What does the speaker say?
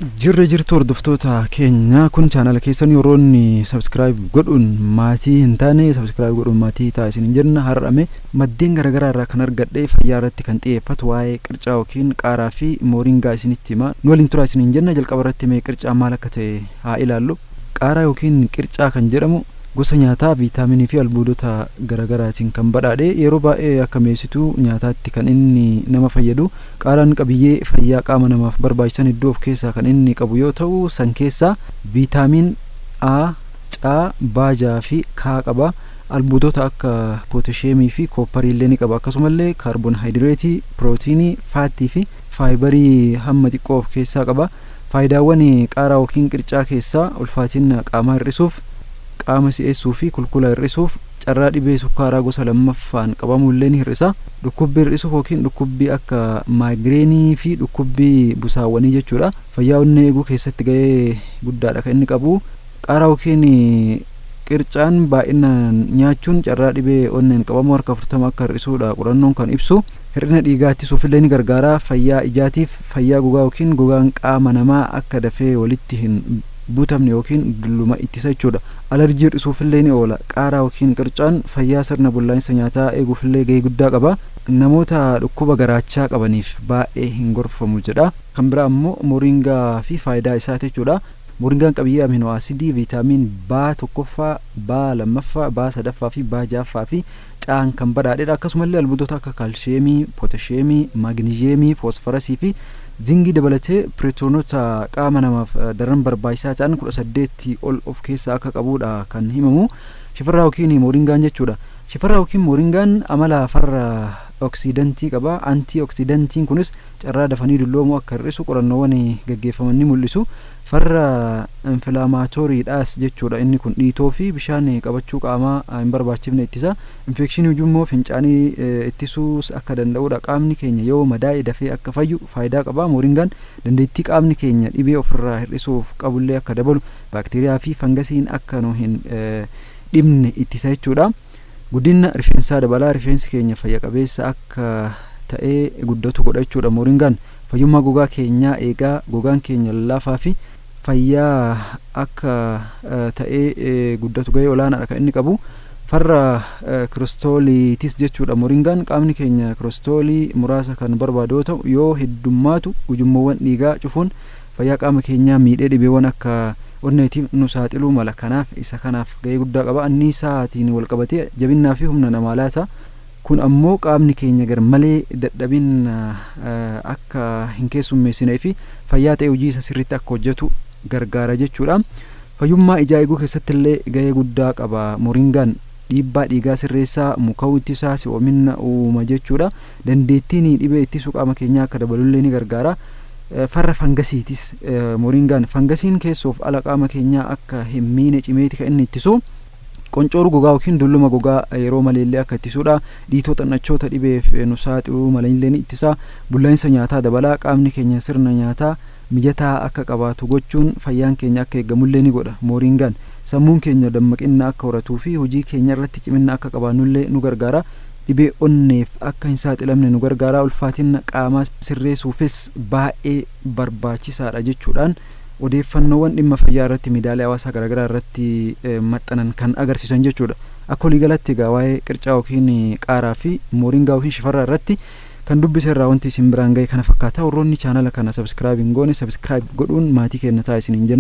Jirra jirtu hordoftoota keenya, kun chaanala keessan. Yeroonni subscribe godhuun maatii hin taane, subscribe godhuun maatii ta'a isin hin jenna. Har'ame maddeen garaagaraa irraa kan argadhe, fayyaa irratti kan xiyyeeffatu, waa'ee qircaa yookiin qaaraa fi mooringaa isinitti hima. Nu waliin turaa isin hin jenna. Jalqaba irratti mee qircaa maal akka ta'e haa ilaallu. Qaaraa yookiin qircaa kan jedhamu gosa nyaataa viitaaminii fi albuudota garaagaraatiin kan badhaadhe, yeroo baay'ee akka mi'eessituu nyaataatti kan inni nama fayyadu. Qaaraan qabiyyee fayyaa qaama namaaf barbaachisan hedduu of keessaa kan inni qabu yoo ta'u, san keessaa viitaamin A, C, B, J fi K qaba. Albuudota akka pootashiyeemii fi koopparii illee ni qaba. Akkasumallee kaarboonhaayidireetii, pirootiinii, faattii fi faayibarii hamma xiqqoo of keessaa qaba. Faayidaawwan qaaraa yookiin qircaa keessaa ulfaatina qaamaa hir'isuuf, qaama si'eessuu fi kulkula hir'isuuf, carraa dhibee sukkaaraa gosa lammaffaan qabamuu illee ni hir'isa. Dhukkubbii hir'isuuf yookiin dhukkubbii akka maayigireenii fi dhukkubbii busaawwanii jechuudha. Fayyaa onnee eeguu keessatti gahee guddaadha kan inni qabu. Qaaraa yookiin qircaan baay'inaan nyaachuun carraa dhibee onneen qabamuu harka 40 akka hir'isuudha qorannoon kan ibsu. Hir'ina dhiigaa ittisuuf illee ni gargaara. Fayyaa ijaatiif, fayyaa gogaa yookiin gogaan qaama namaa akka dafee walitti hin butamne yookiin dulluma ittisa jechuudha. Alarjii hir'isuuf illee ni oola. Qaaraa yookiin qircaan fayyaa sirna bullaa'insa nyaataa eeguuf illee gahee guddaa qaba. Namoota dhukkuba garaachaa qabaniif baay'ee hin gorfamu jedha. Kan biraa immoo moringaa fi faayidaa isaati jechuudha. Moringaan qabiyyee aminoo asidii, viitaamin B tokkoffaa, B lammaffaa, B sadaffaa fi B ja'affaa fi C'n kan badhaadhedha. Akkasumallee albuudota akka kaalshiyeemii, pootashiyeemii, maagniziyeemii, foosfarasii fi zingii dabalatee pirootoonota qaama namaaf daran barbaachisaa ta'an 18 ol of keessaa akka qabudha kan himamu. Shifarraa yookiin mooringaan jechuudha. Shifarraa yookiin mooringaan amala farra oksiidantii qaba. Antii oksiidantiin kunis carraa dafanii dulloomuu akka hir'isu qorannoowwan gaggeeffaman ni mul'isu. Farra infilaamaatooriidhaas jechuudha. Inni kun dhiitoo fi bishaan qabachuu qaamaa hin barbaachifne ittisa. Infekshinii ujummoo fincaanii ittisuus akka danda'udha. Qaamni keenya yoo madaa'e dafee akka fayyu faayidaa qaba. Mooringaan dandeettii qaamni keenya dhibee ofirraa hir'isuuf qabullee akka dabalu, baakteeriyaa fi fangasiin akka nu hin dhibne ittisa jechuudha. Guddina rifeensaa dabalaa, rifeensi keenya fayya qabeessa akka ta'ee guddatu godha jechuudha. Mooringaan fayyummaa gogaa keenyaa eegaa, gogaan keenya lallaafaa fi fayyaa akka ta'ee guddatu gahee olaanaadha kan inni qabu. Farra kiristooliitis jechuudha. Moringaan qaamni keenya kiristoolii muraasa kan barbaadu yoo ta'u, yoo heddummaatu ujummoowwan dhiigaa cufuun fayyaa qaama keenyaa miidhee dhibeewwan akka onneetiif nu saaxiluu mala. Kanaaf isa kanaaf gahee guddaa qaba. Anniisaatiin wal qabatee jabinnaa fi humna namaa laata. Kun ammoo qaamni keenya garmalee dadhabina akka hin keessummeessinee fi fayyaa ta'e hojii isa sirriitti akka hojjetu gargaara jechuudha. Fayyummaa ijaa eeguu keessatti illee gahee guddaa qaba. Moringaan dhiibbaa dhiigaa sirreessaa, muka'uu ittisaa, si'oomina uuma jechuudha. Dandeettiin dhibee ittisuu qaama keenyaa akka dabalullee ni gargaara. Farra fangasiitis moringaan. Fangasiin keessoof ala qaama keenyaa akka hin miine cimeeti kan inni ittisu. Qoncooruu gogaa yookiin dulluma gogaa yeroo maleellee akka ittisuudha. Dhiitoo xannachoota dhibeef nu saaxiluu malanillee ni ittisa. Bullaa'insa nyaataa dabalaa, qaamni keenya sirna nyaataa mijataa akka qabaatu gochuun fayyaan keenya akka eegamullee ni godha. Mooringaan sammuun keenya dammaqinna akka horatuu fi hojii keenya irratti ciminna akka qabaannullee nu gargaara. Dhibee onneef akka hin saaxilamne nu gargaara. Ulfaatina qaamaa sirreessuufis baay'ee barbaachisaadha jechuudhaan odeeffannoowwan dhimma fayyaa irratti miidiyaalee hawaasaa garaagaraa irratti maxxanan kan agarsiisan jechuudha. Akka waliigalatti egaa waa'ee qircaa yookiin qaaraa fi mooringaa yookiin shifarraa irratti kan dubbise irraa wanti isin biraan gahe kana fakkaata. Warroonni chaanala kana subscribe hin goone, subscribe godhuun maatii keenya ta'a isin hin jenna.